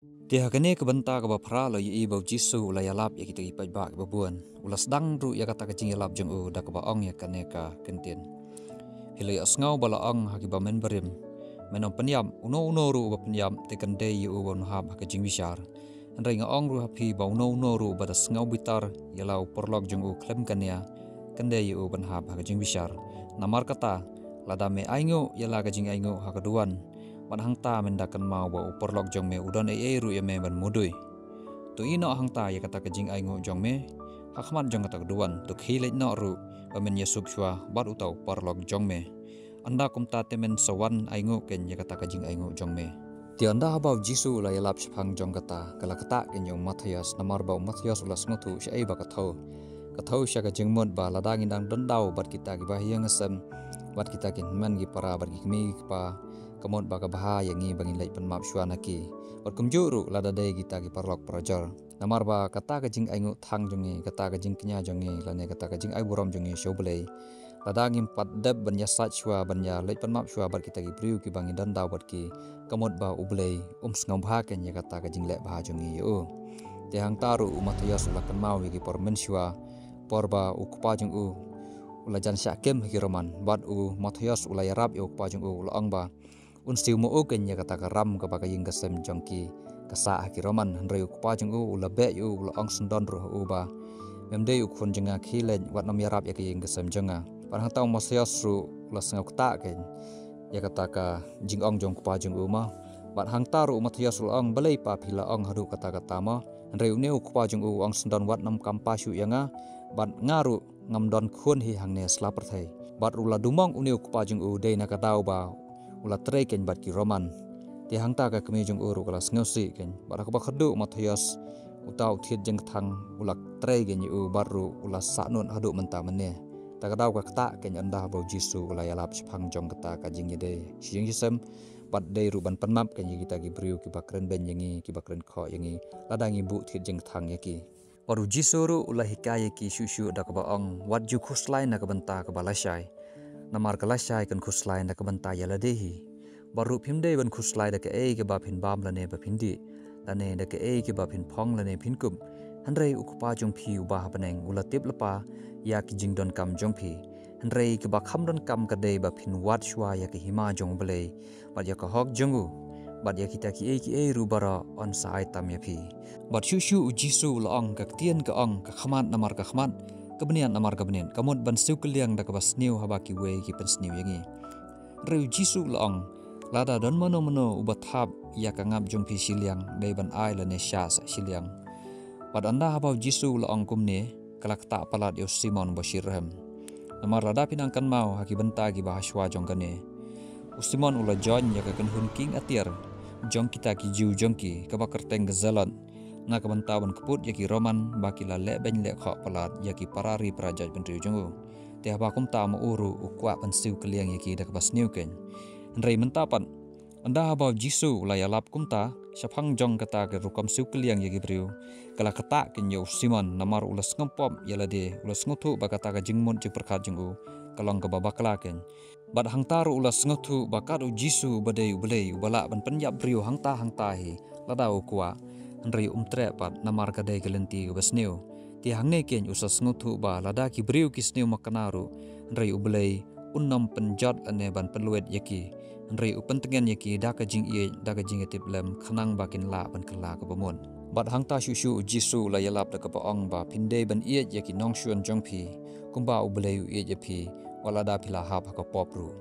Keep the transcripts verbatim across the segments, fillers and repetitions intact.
Te ha kane ka bynta kaba phra la ïohi ba u Jisu u la ïalap ïa kita ki paidbah kiba bun. U la sdang ruh ïa kata ka jingïalap jong u da kaba ong ïa kane ka kyntien: Phi la ïohsngew ba la ong ha kiba mynbarim, men ym pynïap, uno uno ruh uba pynïap te kan dei ïa u ban hap ha ka jingbishar. Hynrei nga ong ruh ha phi ba uno uno ruh uba da sngew bitar ïa la u paralok jong u khlem kane, kan dei ïa u ban hap ha ka jingbishar. Namar kata, lada me ainguh ïa la ka jingainguh ha ka duwan, bad hangta men da kynmaw ba u paralok jong me u don ei ei ruh ïa me ban mudui. To ïehnoh hangta ïa kata ka jingainguh jong me ha khmat jong kata ka duwan, to khie leit noh ruh ba men ïasuk shuwa bad uta u paralok jong me. Ynda kumta te men sa wan ainguh kein ïa kata ka jingainguh jong me. Te ynda haba u Jisu u la ïalap shaphang jong kata, ka la ktah kein ïa u Mathaios, namar ba u Mathaios u la sngewthuh shaei ba ka thew. Ka thew sha ka jingmut ba lada ngin dang don daw bad kita kiba ha ïing ha sem, bad kita ki hynmen ki para bad ki kmie ki kpa, ka mut ba ka bha ïa ngi ba ngin leit pynmap shuwa na ki. Bad kumjuh ruh lada dei kita ki paralok parajor. Namar ba kata ka jingainguh thang jong ngi, kata ka jingkñia jong ngi, lane kata ka jingai burom jong ngi sha U Blei, lada ngim pat dep ban ïasaid shuwa ban ïa leit pynmap shuwa bad kita ki briew kiba ngi don daw bad ki, ka mut ba U Blei um sngewbha kein ïa kata ka jingleh bha jong ngi ïa u. Te hangta ruh u Mathaios u la kynmaw ïa ki por mynshuwa, por ba u kpa jong u u la jan shah kem ha ki Roman, bad u Mathaios u la ïarap ïa u kpa jong u, u la ong ba un siew mo u kein ïa kata ka ram kaba ka ïing ka sem jong ki ka sah ha ki Roman. Hynrei u kpa jong u u la beh ïa u, u la ong syndon ruh ha u ba, mem dei u khun jong nga, khie leit, wat nym ïarap ïa ka ïing ka sem jong nga. Bad hangta u Mathaios ruh u la sngew ktah kein ïa kata ka jingong jong u kpa jong u mo. Bad hangta ruh u Mathaios u la ong, balei pa phi la ong haduh kata kata mo? Hynrei une u kpa jong u u ong syndon, wat nym kam pa shuh ïa nga, bad nga ruh ngam don khun hi hangne sla pyrthei. Bad ruh la dumong une u kpa jong u dei na ka daw ba u la trei kein bad ki Roman. Te hangta ka kmie jong u ruh ka la sngewsih kein. Bad ha kaba khatduh u Mathaios, uta u thied jingkthang, u la trei kein ïa u bad ruh u la sahnud haduh mynta mynne. Ta ka daw ka ktah kein ynda haba u Jisu u la ïalap shaphang jong kata ka jingïadei shi ïing shi sem, bad dei ruh ban pynmap kein ïa kita ki briew kiba kren beiñ ïa ngi, kiba kren khoh ïa ngi, lada ngi buh thied jingkthang ïa ki. Bad u Jisu ruh u la hikai ïa ki shuh shuh da kaba ong, wat ju khuslai na ka bynta kaba lashai. Namar ka lashai kan khuslai na ka bynta ïa lade hi. Bad ruh phim dei ban khuslai da kaei kaba phin bam lane ba phin dih, lane da kaei kaba phin phong lane phin kup. Hynrei u Kpa jong phi uba ha bneng u la tip lypa ïa ki jingdonkam jong phi. Hynrei kaba kham donkam ka dei ba phin wad shuwa ïa ka hima jong U Blei, bad ïa ka hok jong u, bad ïa kita kiei kiei ruh baroh yn sa ai tam ïa phi. Bad shuh shuh u Jisu u la ong, ka ktien ka ong, ka khmat namar ka khmat, ka bniat namar ka bniat, ka mut ban siew kylliang da kaba sniew haba kiwei ki pynsniew ïa ngi. Hynrei u Jisu u la ong, lada don mano mano uba thap ïa ka ngap jong phi shiliang, dei ban ai lane shah sa shiliang. Bad ynda haba u Jisu u la ong kumne, ka la ktah palat ïa u Simon ba shitrhem. Namar lada phi nang kynmaw ha ki bynta kiba ha shuwa jong kane, u Simon u la join ïa ka kynhun king atiar jong kita ki Jiw jong ki, kaba kyrteng ka Zelot, na ka bynta ban kput ïa ki Roman ba ki la leh beiñ leh khoh palat ïa ki para ri para jaitbynriew jong u. Te haba kumta ma u ruh u kwah ban siew kylliang ïa ki da kaba sniew kein. Hynrei mynta pat, ynda haba u Jisu u la ïalap kumta shaphang jong kata ka rukom siew kylliang ïa ki briew, ka la ktah kein ïa u Simon, namar u la sngewpop ïa lade, u la sngewthuh ba kata ka jingmut jingpyrkhat jong u ka long kaba bakla kein. Bad hangta ruh u la sngewthuh ba kat u Jisu uba dei U Blei uba lah ban pynïap briew hangta hangta hi lada u kwah, hynrei um treh pat namar ka dei ka lynti kaba sniew. Te hangne kein u sa sngewthuh ba lada ki briew ki sniew makna ruh, hynrei U Blei un ym pynjot lane ban pynlwet ïa ki, hynrei u pyntngen ïa ki da ka jingïeit, da ka jingïatiplem, khnang ba kin lah ban kylla kaba mut. Bad hangta shuh shuh u Jisu u la ïalap da kaba ong ba, phin dei ban ïeit ïa ki nongshun jong phi kumba U Blei u ïeit ïa phi, wat lada phi la hap ha ka pop ruh.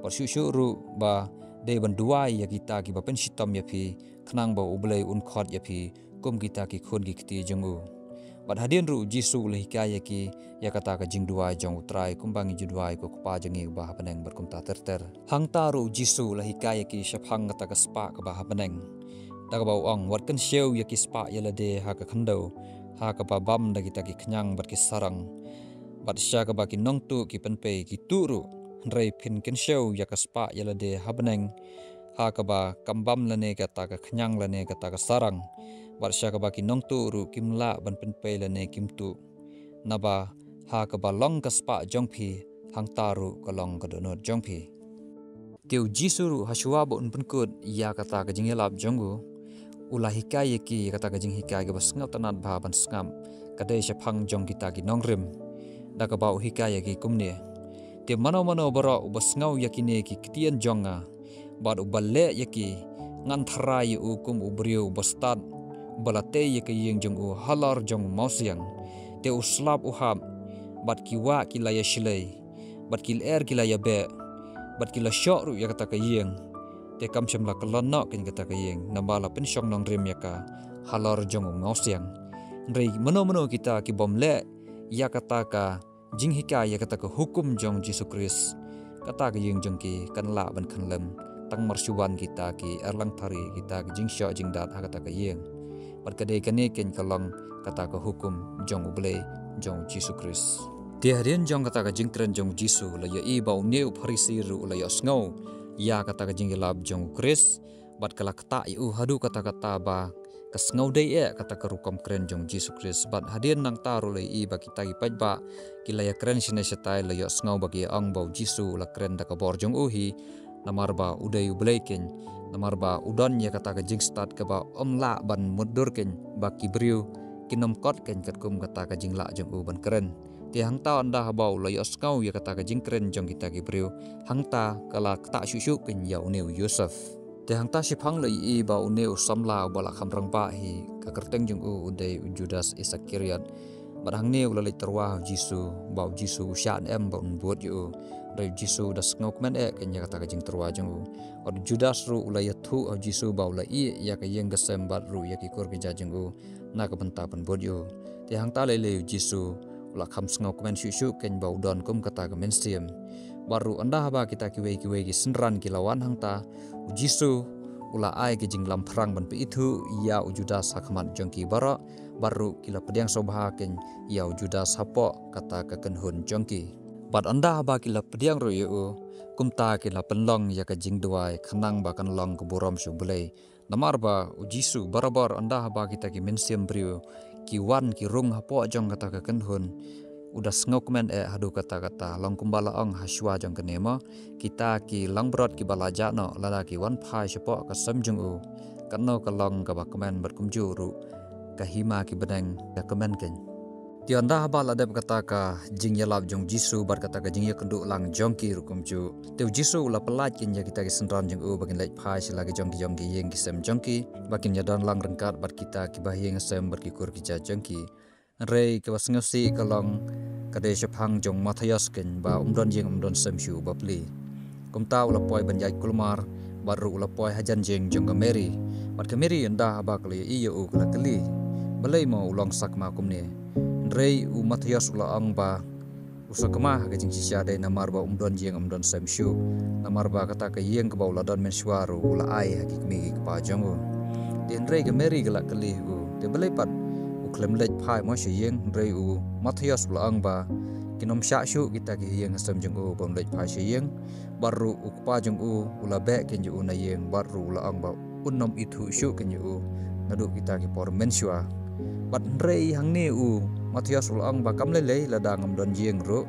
Bad shuh shuh ruh ba dei ban duwai ïa kita kiba pynshitom ïa phi, khnang ba U Blei un khot ïa phi kum kita ki khun ki kti jong u. Bad hadien ruh u Jisu u la hikai ïa ki ïa kata ka jingduwai jong U Trai, kumba ngi ju duwai, Ko Kpa jong ngi uba ha bneng, bad kumta ter ter. Hangta ruh u Jisu u la hikai ïa ki shaphang kata ka spah kaba ha bneng, da kaba u ong, wat kynshew ïa ki spah ïa lade ha ka khyndew, ha kaba bam da kita ki khñiang bad ki sarong, bad sha kaba ki nongtuh ki pynpei ki tuh ruh. Hynrei phin kynshew ïa ka spah ïa lade ha bneng, ha kaba kam bam lane kata ka khñiang lane kata ka sarong, bad sha kaba ki nongtuh ruh kim lah ban pynpei lane kim tuh. Naba ha kaba long ka spah jong phi, hangta ruh ka long ka dohnud jong phi. Te u Jisu ruh ha shuwa ba un pynkut ïa kata ka jingïalap jong u, u la hikai ïa ki kata ka jinghikai kaba sngewtynnad bha ban sngap, ka dei shaphang jong kita ki nongrim. Da kaba u hikai ïa ki kumne: Te mano mano baroh uba sngew ïa kine ki ktien jong nga, bad uba leh ïa ki, ngan tharai ïa u kum u briew uba stad, uba la tei ïa ka ïing jong u halor jong u mawsiang. Te u slap u hap, bad ki wah ki la ïashlei, bad ki lyer ki la ïabeh, bad ki la shoh ruh ïa kata ka ïing. Te kam shym la kyllon noh kein kata ka ïing, namar la pynshong nongrim ïa ka halor jong u mawsiang. Hynrei mano mano kita ki bym leh ïa kata ka jinghikai, ïa kata ka hukum jong Jisu Khrist, kata ka ïing jong ki kan lah ban khyllem, tang mar shu wan kita ki erlang thari, kita ki jingshoh jingdat ha kata ka ïing. Bad ka dei kane kein ka long kata ka hukum jong U Blei, jong Jisu Khrist. Te hadien jong kata ka jingkren jong Jisu, la ïohi ba une u Pharisi ruh u la ïohsngew ïa kata ka jingïalap jong u Khrist, bad ka la ktah ïa u haduh katta katta ba ka sngewdei eh kata ka rukom kren jong Jisu Khrist. Bad hadien nangta ruh la ïohi ba kita ki paidbah ki la ïakren shane shatai, la ïohsngew ba ki ong ba u Jisu u la kren da ka bor jong u hi, namar ba u dei U Blei kein, namar ba u don ïa kata ka jingstad kaba ym lah ban mutdur kein, ba ki briew kin ym kot kein katkum kata ka jinglah jong u ban kren. Te hangta ynda haba u la ïohsngew ïa kata ka jingkren jong kita ki briew, hangta ka la ktah shuh shuh kein ïa une u Joseph. Te hangta shiphang la ïohi ba une u samla uba la kham rangbah hi, ka kyrteng jong u u dei u Judas Iskariot. Bad hangne u la leit tyrwa ha u Jisu, ba u Jisu u shah ne em ba un bud ïa u. Hynrei u Jisu u da sngewkmen eh kein ïa kata ka jingtyrwa jong u. Bad u Judas ruh u la ïathuh ha u Jisu ba u la ïeh ïa ka ïing ka sem bad ruh ïa ki kur ki jait jong u na ka bynta pynbud ïa u. Te hangta lei lei u Jisu u la kham sngewkmen shuh shuh kein ba u don kum kata ka mynsiem. Bad ruh ynda haba kita kiwei kiwei ki synran ki la wan hangta, u Jisu u la ai ka jinglamphrang ban pyithuh ïa u Judas ha khmat jong ki baroh, bad ruh ki la pdiang sngewbha kein ïa u Judas hapoh kata ka kynhun jong ki. Bad ynda haba ki la pdiang ruh ïa u, kumta ki la pynlong ïa ka jingduwai khnang ba kan long ka burom sha U Blei. Namar ba u Jisu barabor ynda haba kita ki mynsiem briew ki wan ki rung hapoh jong kata ka kynhun, u da sngewkmen eh haduh katta katta, long kumba la ong ha shuwa jong kane mo, kita ki langbrot kiba la jah noh lada ki wan phai shapoh ka sem jong u, katno ka long kaba kmen, bad kumjuh ruh ka hima ki bneng ka kmen kein. Te ynda haba la dep kata ka jingïalap jong u Jisu bad kata ka jingïakynduh lang jong ki ruh kumjuh, te u Jisu u la pyllait kein ïa kita ki synran jong u ba kin leit phai sha la ki jong ki jong ki ïing ki sem jong ki, ba kin ïadon lang ryngkat bad kita kiba ha ïing ha sem bad ki kur ki jait jong ki. Hynrei kaba sngewsih ka long, ka dei shaphang jong u Mathaios kein ba um don ïing um don sem shuh uba plie. Kumta u la poi ban ïaid kulmar, bad ruh u la poi hajan jong ka Mary. Bad ka Mary ynda haba ka la ïohi ïa u ka la kylli: Balei mo u long sakma kumne? Hynrei u Mathaios u la ong ba u sakma ha ka jingshisha dei namar ba um don ïing um don sem shuh. Namar ba kata ka ïing kaba u la don mynshuwa ruh u la ai ha ki kmie ki kpa jong u. Te hynrei ka Mary ka la kylli u: Te balei pat u khlem leit phai mo sha ïing? Hynrei u Mathaios u la ong ba kin ym shah shuh kita ki ha ïing ha sem jong u ba um leit phai sha ïing. Bad ruh u kpa jong u u la beh kein ïa u na ïing, bad ruh u la ong ba un ym ithuh shuh kein ïa u naduh kita ki por mynshuwa. Bad hynrei hangne u Mathaios u la ong ba kam lei lei, lada ngam don ïing ruh,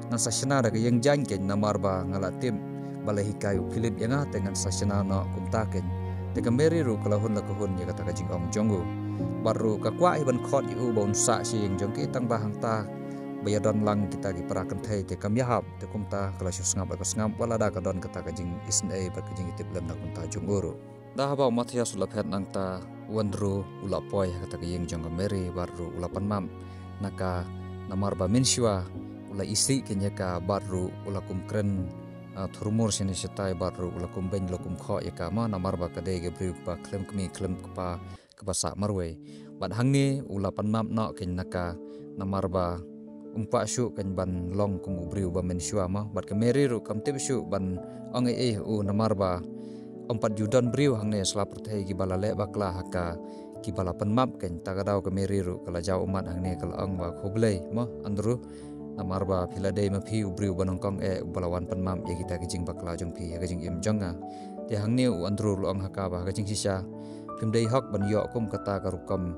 ngan sa shna da ka ïing jaiñ kein, namar ba nga la tip ba la hikai u Philip ïa nga, te ngan sa shna noh kumta kein. Te ka Mary ruh ka la hun la ka hun ïa kata ka jingong jong u. Bad ruh ka kwah hi ban khot ïa u ba un sah sha ïing jong ki, tang ba hangta ba ïadon lang kita ki para kynthei te kam ïahap. Te kumta ka la shu sngap la ka sngap, wat lada ka don kata ka jingisynei bad ka jingïatiplem na ka bynta jong u ruh. Ynda haba u Mathaios u la phet nangta, u Andrew u la poi ha kata ka ïing jong ka Mary bad ruh u la pan map na ka, namar ba mynshuwa u la isih kein ïa ka bad ruh u la kum kren, ah, thurmur shane shatai bad ruh u la kum beiñ u la kum khoh ïa ka mo, namar ba ka dei ka briew kaba khlem kmie khlem kpa kaba sah marwei. Bad hangne u la pan map noh kein na ka, namar ba um kwah shuh kein ban long kum u briew ba mynshuwa mo. Bad ka Mary ruh kam tip shuh ban ong ei ei ha u, namar ba ym pat ju don briew hangne sla pyrthei kiba la leh bakla ha ka, kiba la pan map kein. Ta ka daw ka Mary ruh ka la jaw ummat hangne ka la ong ba khublei mo Andrew, namar ba phi la dei ma phi u briew ba nyngkong eh uba la wan pan map ïa kita ki jingbakla jong phi ha ka jingim jong nga. Te hangne u Andrew u la ong ha ka ba ha ka jingshisha phim dei hok ban ïoh kum kata ka rukom,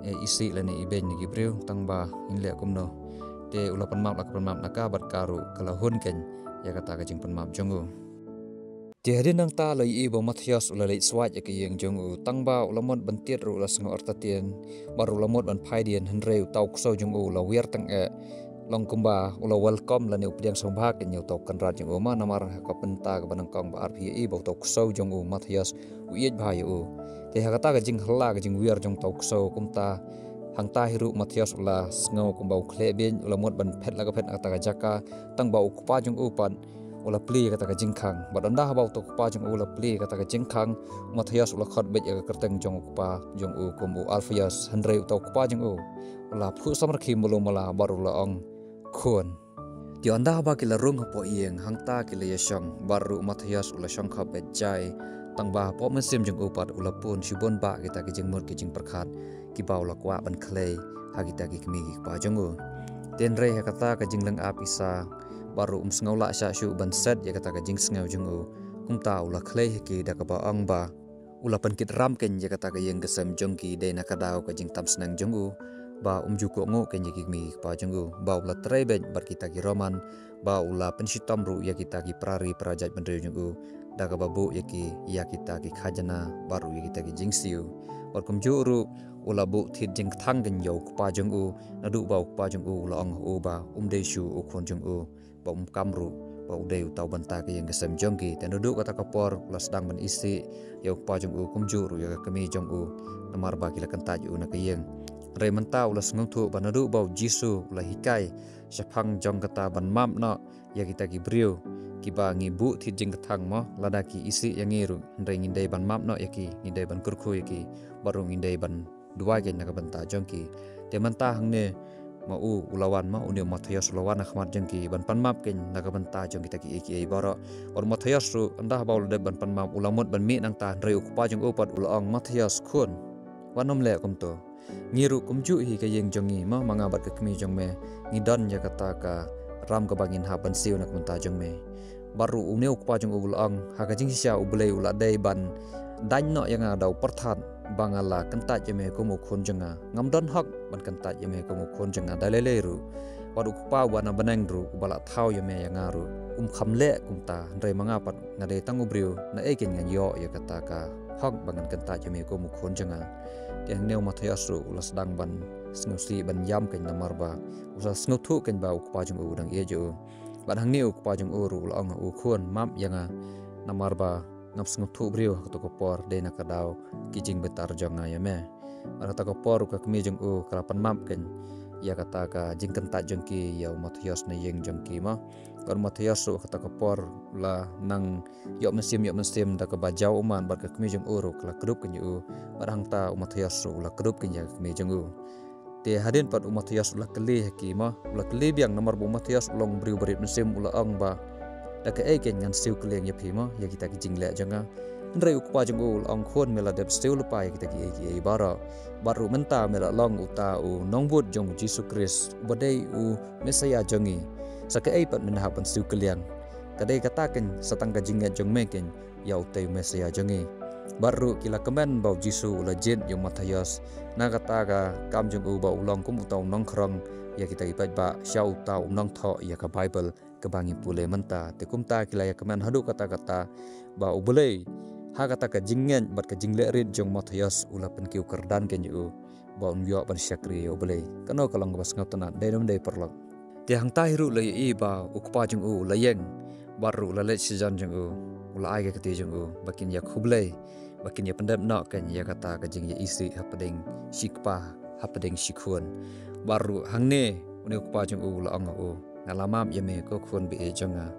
eh, isih lane ibeiñ na ki briew, tang ba ngin leh kumno. Te u la pan map la ka pan map na ka bad ka ruh ka la hun kein ïa kata ka jingpan map jong u. Te hadien nangta la ïohi ba u Mathaios u la leit swait ïa ka ïing jong u, tang ba u la mut ban tied ruh u la sngew artatien, bad ruh u la mut ban phai dien, hynrei uta u ksew jong u u la wiar tang eh. Long kumba u la welcome lane u pdiang sngewbha kein ïa uta u kynrad jong u, ma namar ha ka bynta kaba nyngkong ba arphew ïohi ba uta u ksew jong u Mathaios u ïeit bha ïa u. Te ha kata ka jinghylla ka jingwiar jong uta u ksew, kumta hangta hi ruh u Mathaios u la sngew kumba u khleh beiñ, u la mut ban phet la ka phet na kata ka jaka, tang ba u kpa jong u pat u la plie ïa kata ka jingkhang. Bad ynda haba uta u kpa jong u u la plie ïa kata ka jingkhang, u Mathaios u la khot beit ïa ka kyrteng jong u kpa jong u kum u Alpheus, hynrei uta u kpa jong u u la phuh samrkhie malu mala bad u la ong, "Khun." Te ynda haba ki la rung hapoh ïing, hangta ki la ïashong, bad ruh u Mathaios u la shong khop beit jai, tang ba hapoh mynsiem jong u pat u la pun shibun bah kita ki jingmut ki jingpyrkhat kiba u la kwah ban khlei ha kita ki kmie ki kpa jong u. Te hynrei ha kata ka jinglynga pisa, bad ruh um sngew lah shah shuh ban set ïa kata ka jingsngew jong u, kumta u la khlei ha ki da kaba ong ba u la pynkit ram kein ïa kata ka ïing ka sem jong ki dei na ka daw ka jingtam sneng jong u, ba um ju kohnguh kein ïa ki kmie ki kpa jong u, ba u la trei beit bad kita ki Roman, ba u la pynshitom ruh ïa kita ki para ri para jaitbynriew jong u da kaba buh ïa ki ïa kita ki khajna bad ruh ïa kita ki jingsiew. Bad kumjuh ruh u la buh thied jingkthang kein ïa u kpa jong u, naduh ba u kpa jong u u la ong ha u ba um dei shuh u khun jong u, ba um kam ruh ba u dei uta u bynta ka ïing ka sem jong ki. Te naduh kata ka por u la sdang ban isih ïa u kpa jong u, kumjuh ruh ïa ka kmie jong u, namar ba ki la kyntait ïa u na ka ïing. Hynrei mynta u la sngewthuh ba naduh ba u Jisu u la hikai shaphang jong kata ban map noh ïa kita ki briew kiba ngi buh thied jingkthang, mo, lada ki isih ïa ngi ruh, hynrei ngin dei ban map noh ïa ki, ngin dei ban kyrkhu ïa ki, bad ruh ngin dei ban duwai kein na ka bynta jong ki. Te mynta hangne ma u u la wan, ma une u Mathaios u la wan ha khmat jong ki ban pan map kein na ka bynta jong kita kiei kiei baroh. Bad u Mathaios ruh ynda haba u la dep ban pan map u la mut ban mih nangta, hynrei u kpa jong u pat u la ong, "Mathaios khun, wat nym leh kumto. Ngi ruh kumjuh hi ka ïing jong ngi, ma, ma nga bad ka kmie jong me ngi don ïa kata ka ram kaba ngin hap ban siew na ka bynta jong me." Bad ruh une u kpa jong u u la ong, "Ha ka jingshisha U Blei u la dei ban daiñ noh ïa nga da u pyrthat ba nga la kyntait ïa me kum u khun jong nga. Ngam don hok ban kyntait ïa me kum u khun jong nga da lei lei ruh. Wat u Kpa uba na bneng ruh uba la thaw ïa me ïa nga ruh um kham leh kumta, hynrei ma nga pat nga dei tang u briew, naei kein ngan ïoh ïa kata ka hok ba ngan kyntait ïa me kum u khun jong nga?" Te hangne u Mathaios ruh u la sdang ban sngewsih ban ïam kein namar ba u sa sngewthuh kein ba u kpa jong u u dang ïeit ïa u. Bad hangne u kpa jong u ruh u la ong, "U khun, map ïa nga namar ba ngam sngewthuh briew ha kato ka por, dei na ka daw ki jingbitar jong nga ïa me." Bad ha kato ka por ruh ka kmie jong u ka la pan map kein ïa kata ka jingkyntait jong ki ïa u Mathaios na ïing jong ki, ma. Bad u Mathaios ruh ha kato ka por u la nang ïoh mynsiem ïoh mynsiem da kaba jaw ummat, bad ka kmie jong u ruh ka la kdup kein ïa u. Bad hangta u Mathaios ruh u la kdup kein ïa ka kmie jong u. Te hadien pat u Mathaios u la kylli ha ki, ma, u la kylli biang namar ba u Mathaios u long briew barit mynsiem, u la ong ba, "Da kaei kein ngan siew kylliang ïa phi, ma, ïa kita ki jingleh jong nga?" Hynrei u kpa jong u u la ong, "Khun, me la dep siew lypa ïa kita kiei kiei baroh. Bad ruh mynta me la long uta u nongbud jong u Jisu Khrist uba dei u Messaïah jong ngi. Sa kaei pat men hap ban siew kylliang? Ka dei kata kein sa tang ka jingngeit jong me kein ïa utei u Messaïah jong ngi." Bad ruh ki la kmen ba u Jisu u la jied ïa u Mathaios na kata ka kam jong u ba u long kum uta u nongkhrong ïa kita ki paidbah sha uta u nongthoh ïa ka Baibl kaba ngi pule mynta. Te kumta ki la ïa kmen haduh katta katta ba U Blei ha kata ka jingngeit bad ka jingleh rit jong u Mathaios u la pynkiew kyrdan kein ïa u ba un ïoh ban shakri ïa U Blei. Kano ka long kaba sngewtynnat, dei ne ym dei, paralok? Te hangta hi ruh la ïohi ba u kpa jong u u la ïeng bad ruh u la leit shajan jong u, u la ai ka kti jong u ba kin ïa khublei, ba kin ïa pyndep noh kein ïa kata ka jingïaisih hapdeng shi kpa hapdeng shi khun. Bad ruh hangne une u kpa jong u u la ong ha u, "Nga la map ïa me ko khun ba ïeit jong nga."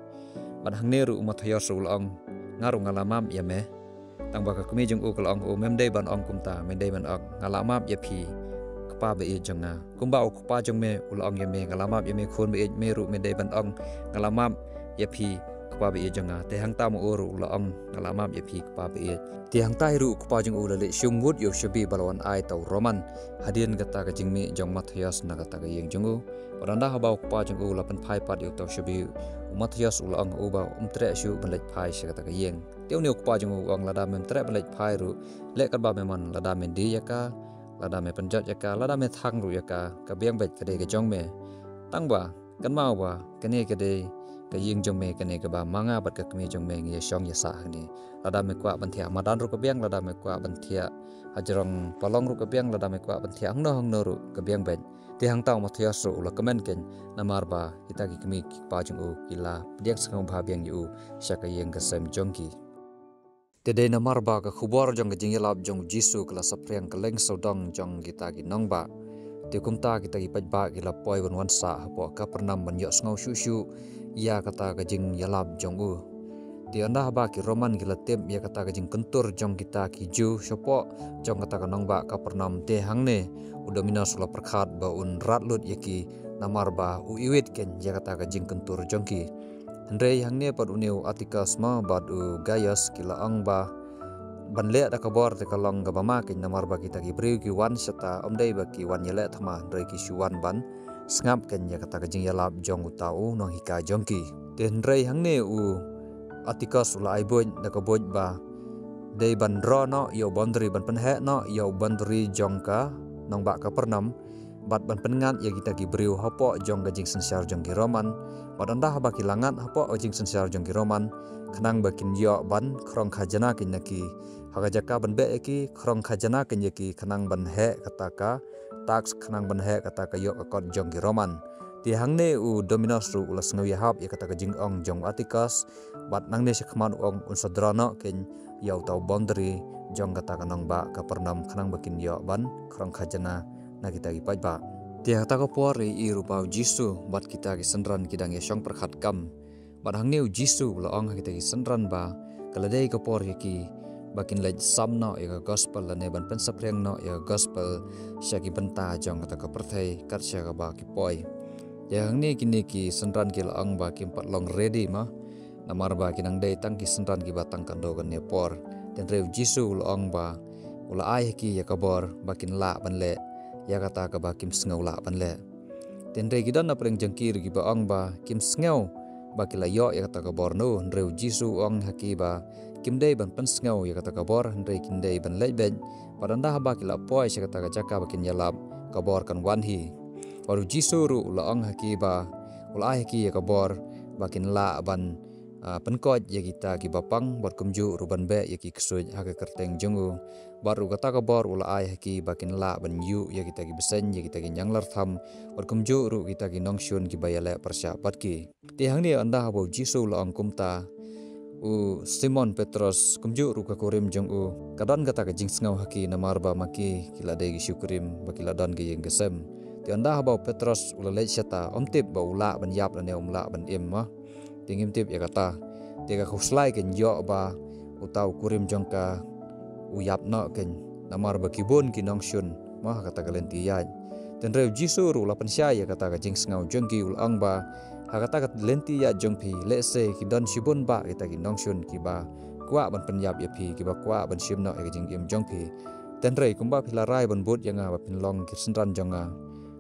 Bad hangne ruh u Mathaios ruh u la ong, "Nga ruh nga la map ïa me." Tang ba ka kmie jong u ka la ong ha u, "Mem dei ban ong kumta, me dei ban ong, 'Nga la map ïa phi, kpa ba ïeit jong nga.'" Kumba u kpa jong me u la ong ïa me, "Nga la map ïa me khun ba ïeit," me ruh me dei ban ong, "Nga la map ïa phi, kpa ba ïeit jong nga." Te hangta ma u ruh u la ong, "Nga la map ïa phi, kpa ba ïeit." Te hangta hi ruh u kpa jong u u la leit shim wut ïa u shabi ba la wan ai da u Roman hadien kata ka jingmih jong u Mathaios na kata ka ïing jong u. Bad ynda haba u kpa jong u u la pynphai pat ïa uta u shabi, u Mathaios u la ong ha u ba um treh shuh ban leit phai sha kata ka ïing. Te une u kpa jong u u ong, "Lada mem treh ban leit phai ruh, leh katba me mon, lada me die ïa ka, lada me pynjot ïa ka, lada me thang ruh ïa ka, ka biang beit ka dei ka jong me. Tang ba kynmaw ba kane ka dei ka ïing jong me kane kaba ma nga bad ka kmie jong me ngi ïa shong ïa sah hangne. Lada me kwah ban thiah ha madan ruh ka biang, lada me kwah ban thiah ha jrong palong ruh ka biang, lada me kwah ban thiah hangno hangno ruh ka biang beit. Te hangta u Matthias ruh u la kmen kein, namar ba kita ki kmie ki kpa jong u ki la pdiang sngewbha biang ïa u sha ka ïing ka sem jong ki. Te dei namar ba ka khubor jong ka jingïalap jong u Jisu ka la saphriang kylleng sawdong jong kita ki nongbah. Te kumta kita ki paidbah ki la poi ban wan sah hapoh Kapernaum ban ïohsngew shuh shuh ïa kata ka jingïalap jong u. Te ynda haba ki Roman ki la tip ïa kata ka jingkyntur jong kita ki Jiw shapoh jong kata ka nongbah Kapernaum, te hangne u Dominos u la pyrkhat ba un rat lut ïa ki, namar ba u iwit kein ïa kata ka jingkyntur jong ki. Hynrei hangne pat une u Antipas ma bad u Gaius ki la ong ba ban leh da ka bor te ka long kaba ma kein, namar ba kita ki briew ki wan shata ym dei ba ki wan ïaleh thma, hynrei ki shu wan ban sngap kein ïa kata ka jingïalap jong uta u nonghikai jong ki. Te hynrei hangne u Antipas u la ai buit da ka buit ba dei ban draw noh ïa u boundary, ban pynheh noh ïa u boundary jong ka nongbah Kapernaum, bad ban pynngat ïa kita ki briew hapoh jong ka jingsynshar jong ki Roman. Bad ynda haba ki la ngat hapoh ka jingsynshar jong ki Roman, khnang ba kin ïoh ban khrong khajna kein na ki, ha ka jaka ban beh ïa ki, khrong khajna kein ïa ki khnang ban heh kata ka tax, khnang ban heh kata ka ïoh ka kot jong ki Roman. Te hangne u Dominos ruh u la sngewïahap ïa kata ka jingong jong u Antipas, bad nangne shakhmat u ong un sa draw noh kein ïa uta u boundary jong kata ka nongbah Kapernaum khnang ba kin ïoh ban khrong khajna na kita ki paidbah. Te ha kata ka por i ruh ba u Jisu bad kita ki synran ki dang ïa shong pyrkhat kam. Bad hangne u Jisu u la ong ha kita ki synran ba ka la dei ka por ïa ki ba kin leit sam noh ïa ka gospel lane ban pynsaphriang noh ïa ka gospel sha ki bynta jong kata ka pyrthei kat sha kaba ki poi. Te hangne kine ki synran ki la ong ba kim pat long ready ma, namar ba ki nang dei tang ki synran kiba tang kano kano por. Te hynrei u Jisu u la ong ba u la ai ha ki ïa ka bor ba kin lah ban leh ïa kata kaba kim sngew lah ban leh. Te hynrei ki don na pdeng jong ki ruh kiba ong ba kim sngew ba ki la ïoh ïa kata ka bor, no, hynrei u Jisu u ong ha ki ba kim dei ban pynsngew ïa kata ka bor, hynrei kin dei ban leit beit. Bad ynda haba ki la poi sha kata ka jaka ba kin ïalap, ka bor kan wan hi. Bad u Jisu ruh u la ong ha ki ba u la ai ha ki ïa ka bor ba kin lah ban, ah, pynkoit ïa kita kiba pang, bad kumjuh ruh ban beh ïa ki ksuid ha ka kyrteng jong u. Bad ruh kata ka bor u la ai ha ki ba kin lah ban ïuh ïa kita ki bseiñ, ïa kita ki ñianglartham, bad kumjuh ruh kita ki nongshun kiba ïaleh pyrshah bad ki. Te hangne ynda haba u Jisu u la ong kumta, u Simon Petros kumjuh ruh ka kurim jong u ka don kata ka jingsngew ha ki, namar ba ma ki ki la dei ki shu kurim ba ki la don ka ïing ka sem. Te ynda haba u Petros u la leit shata, ym tip ba u lah ban ïap lane um lah ban im ma. Te ngim tip ïa kata. Te ka khuslai kein ïoh ba uta u kurim jong ka u ïap noh kein, namar ba ki bun ki nongshun ma ha kata ka lynti ïaid. Te hynrei u Jisu ruh u la pynshai ïa kata ka jingsngew jong ki, u la ong ba ha kata ka lynti ïaid jong phi, lehse ki don shibun bah kita ki nongshun kiba kwah ban pynïap ïa phi, kiba kwah ban shim noh ïa ka jingim jong phi. Te hynrei kumba phi la rai ban bud ïa nga ba phin long ki synran jong nga,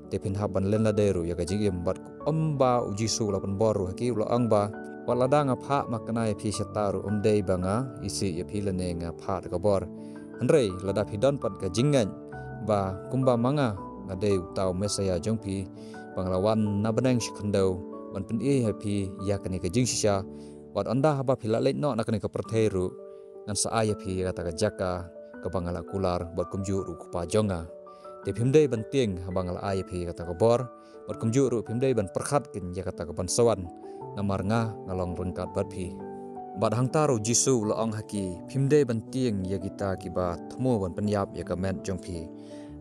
te phin hap ban len lade ruh ïa ka jingim. Bad ym ba u Jisu u la pynbor ruh ha ki, u la ong ba wat lada nga phah ma kane ïa phi shata ruh, ym dei ba nga isih ïa phi lane nga phah da ka bor. Hynrei lada phi don pat ka jingngeit ba kumba ma nga nga dei uta u Messaïah jong phi, ba nga la wan na bneng sha khyndew ban pyni ha phi ïa kane ka jingshisha, bad ynda haba phi la leit noh na kane ka pyrthei ruh, ngan sa ai ïa phi ïa kata ka jaka kaba nga la kular bad kumjuh ruh u Kpa jong nga. Te phim dei ban tieng haba nga la ai ïa phi ïa kata ka bor, bad kumjuh ruh phim dei ban pyrkhat kein ïa kata kaban sa wan, namar nga nga long ryngkat bad phi. Bad hangta ruh u Jisu u la ong ha ki, phim dei ban tieng ïa kita kiba thmu ban pynïap ïa ka met jong phi,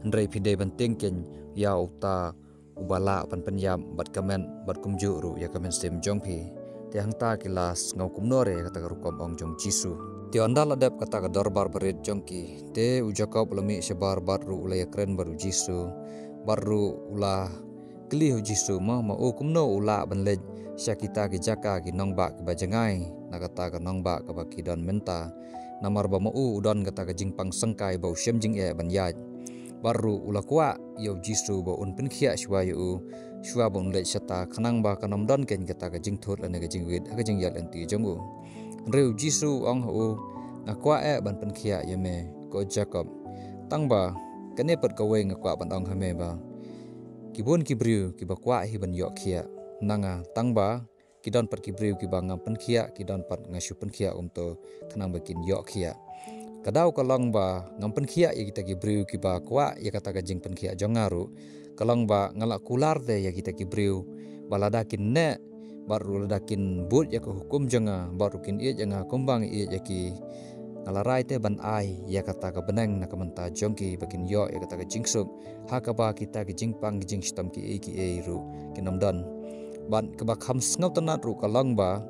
hynrei phi dei ban tieng kein ïa uta uba lah ban pynïap bad ka met bad kumjuh ruh ïa ka mynsiem jong phi. Te hangta ki la sngew kumno re ïa kata ka rukom ong jong u Jisu. Te ynda la dep kata ka dorbar barit jong ki, te u Jakob u la mih shabar bad ruh u la ïakren bad u Jisu, bad ruh u la kylli ha u Jisu ma, ma u kumno u lah ban leit sha kita ki jaka ki nongbah kiba jngai na kata ka nongbah kaba ki don mynta, namar ba ma u u don kata ka jingpang shangkai ba u shem jingeh ban ïaid. Bad ruh u la kwah ïa u Jisu ba un pynkhiah shuwa ïa u, shuwa ba un leit shata, khnang ba kan ym don kein kata ka jingthut lane ka jingwit ha ka jingïaid lynti jong u. Hynrei u Jisu u ong ha u, nga kwah eh ban pynkhiah ïa me ko Jakob, tang ba kane pat kawei nga kwah ban ong ha me ba ki bun ki briew kiba kwah hi ban ïoh khiah na nga, tang ba Ki don pat ki briew kiba ngam pynkhiah, ki don pat nga shu pynkhiah kumto khnang ba kin ïoh khiah. Ka daw ka long ba ngam pynkhiah ïa kita ki briew kiba kwah ïa kata ka jingpynkhiah jong nga ruh. Ka long ba nga la kular te ïa kita ki briew ba lada kin neh bad ruh lada kin bud ïa ka hukum jong nga bad ruh kin ïeit ïa nga kumba nga ïeit ïa ki, nga la rai te ban ai ïa kata ka bneng na ka bynta jong ki ba kin ïoh ïa kata ka jingsuk ha kaba kita ki jingpang ki jingshitom kiei kiei ruh kin ym don. Bad kaba kham sngewtynnat ruh ka long ba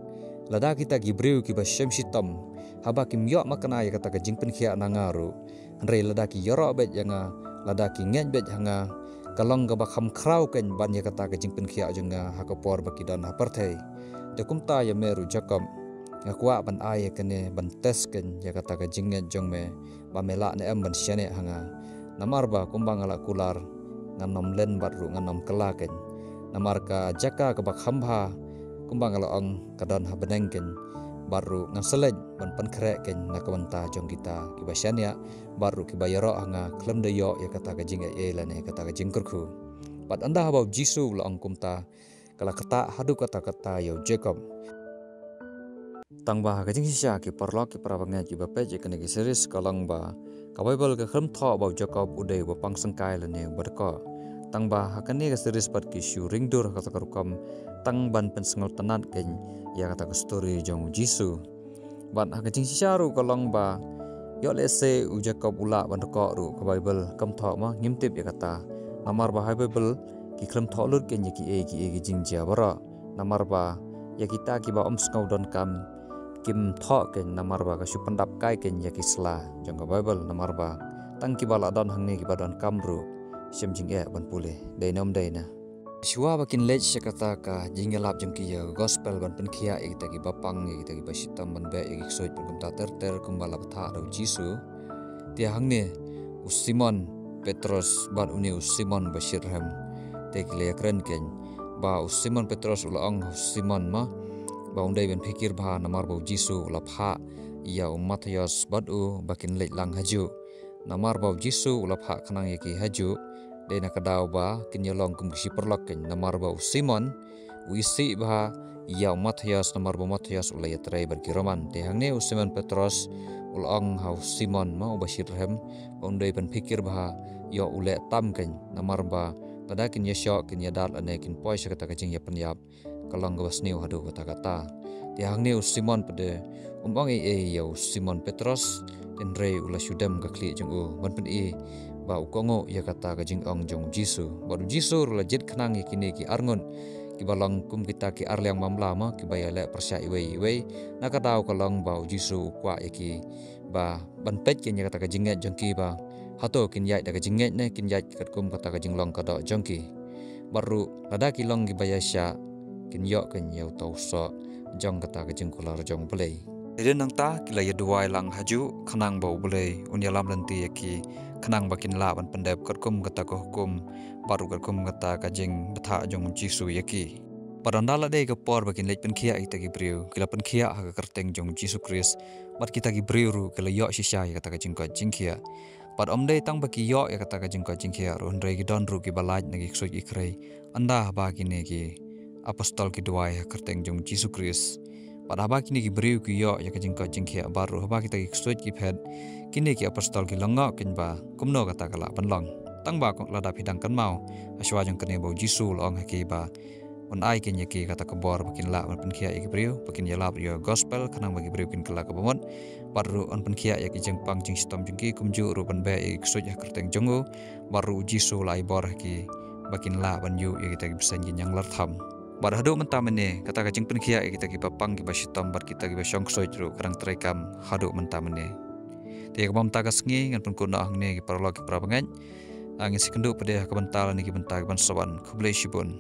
lada kita ki briew kiba shem shitom haba kim ïoh makna ïa kata ka jingpynkhiah na nga ruh, hynrei lada ki ïaroh beit ïa nga, lada ki ngeit beit ha nga, ka long kaba kham khraw kein ban ïa kata ka jingpynkhiah jong nga ha ka por ba ki don ha pyrthei. Te kumta ïa me ruh Jakob, nga kwah ban ai ïa kane ban test kein ïa kata ka jingngeit jong me ba me lah ne em ban shaniah ha nga. Namar ba kumba nga la kular, ngan ym len bad ruh ngan ym kylla kein. Namar ka jaka kaba kham bha kumba nga la ong ka don ha bneng kein, bad ruh ngan sa leit ban pynkhreh kein na ka bynta jong kita kiba shaniah bad ruh kiba ïaroh ha nga khlem da ïoh ïa kata ka jingaiei lane kata ka jingkyrkhu. Bad ynda haba u Jisu u la ong kumta, ka la ktah haduh katta katta ïa u Jakob. Tang ba ha ka jingshisha ki paralok ki para bangeit kiba peit ïa kane ka series ka long ba ka Baibl ka khlem thoh ba u Jakob u dei uba pang syngkai lane uba dkoh. Tang ba ha kane ka series pat ki shu ring dur ha kata ka rukom tang ban pynsngewtynnat kein ïa kata ka story jong u Jisu. Bad ha ka jingshisha ruh ka long ba ïoh lehse u Jakob u lah ban dkoh ruh ka Baibl kam thoh ma ngim tip ïa kata. Namar ba ha Baibl ki khlem thoh lut kein ïa kiei kiei ki jingjia baroh. Namar ba ïa kita kiba ym sngew donkam kim thoh kein namar ba ka shu pyndap kai kein ïa ki sla jong ka Baibl namar ba tang kiba la don hangne kiba donkam ruh shem jingeh ban pule. Dei ne ym dei ne? Shuwa ba kin leit sha kata ka jingïalap jong ki ïa ka gospel ban pynkhiah ïa kita kiba pang ïa kita kiba shitom ban beh ïa ki ksuid bad kumta ter ter kumba la bthah da u Jisu. Te hangne u Simon Petros bad une u Simon ba shitrhem te ki la ïakren kein ba u Simon Petros u la ong ha u Simon ma ba un dei ban phikir bha namar ba u Jisu u la phah ïa u Mathaios bad u ba kin leit lang hajuh. Namar ba u Jisu u la phah khnang ïa ki hajuh dei na ka daw ba kin ïalong kum ki shi paralok kein namar ba u Simon u isih bha ïa u Mathaios namar ba u Mathaios u la ïatrei bad ki Roman. Te hangne u Simon Petros u la ong ha u Simon ma uba shitrhem ba un dei ban phikir bha ïoh u leh tam kein namar ba lada kin ïashoh kin ïadad lane kin poi sha kata ka jingïapynïap ka long kaba sniew haduh katta katta. Te hangne u Simon pat de um ong ei ei ïa u Simon Petros, hynrei u la shu dem ka khlieh jong u ban pyni ba u kohnguh ïa kata ka jingong jong u Jisu. Bad u Jisu ruh la jied khnang ïa kine ki arngut kiba long kum kita ki arliang mamla ma kiba ïaleh pyrshah iwei iwei. Na ka daw ka long ba u Jisu u kwah ïa ki ba ban peit kein ïa kata ka jingngeit jong ki ba hato kin ïaid da ka jingngeit ne kin ïaid katkum kata ka jinglong ka doh jong ki. Bad ruh lada ki long kiba ïaishah kin ïoh kein ïa uta u soh jong kata ka jingkular jong U Blei. Te dei nangta ki la ïaduwai lang hajuh khnang ba U Blei un ïalam lynti ïa ki khnang ba kin lah ban pyndep katkum kata ka hukum bad ruh katkum kata ka jingbthah jong u Jisu ïa ki. Bad ynda la dei ka por ba kin leit pynkhiah ïa kita ki briew ki la pynkhiah ha ka kyrteng jong u Jisu Khrist. Bad kita ki briew ruh ki la ïoh shisha ïa kata ka jingkoit jingkhiah. Bad ym dei tang ba ki ïoh ïa kata ka jingkoit jingkhiah ruh hynrei ki don ruh kiba lait na ki ksuid ki khrei ynda haba kine ki apostol ki duwai ha kyrteng jong u Jisu Khrist. Bad haba kine ki briew ki ïoh ïa ka jingkoit jingkhiah bad ruh haba kita ki ksuid ki phet, kine ki apostol ki la ngok kein ba kumno kata ka lah ban long. Tang ba lada phi dang kynmaw, hashwa jong kane ba u Jisu u la ong ha ki ba un ai kein ïa ki kata ka bor ba kin lah ban pynkhiah ïa ki briew, ba kin ïalap ïa ka gospel khnang ba ki briew kin kylla kaba mut. Bad ruh un pynkhiah ïa ki jingpang jingshitom jong ki kumjuh ruh ban beh ïa ki ksuid ha kyrteng jong u. Bad ruh u Jisu u la ai bor ha ki ba kin lah ban ïuh ïa kita ki bseiñ ki ñianglartham. Bad haduh mynta mynne kata ka jingpynkhiah ïa kita kiba pang kiba shitom bad kita kiba shong ksuid ruh ka dang treikam haduh mynta mynne. Te ïa kaba mynta ka sngi ngan pynkut noh hangne ki paralok ki para bangeit. Ngin sa ïakynduh pat de ha ka bynta lane ki bynta kiban sa wan. Khublei shibun.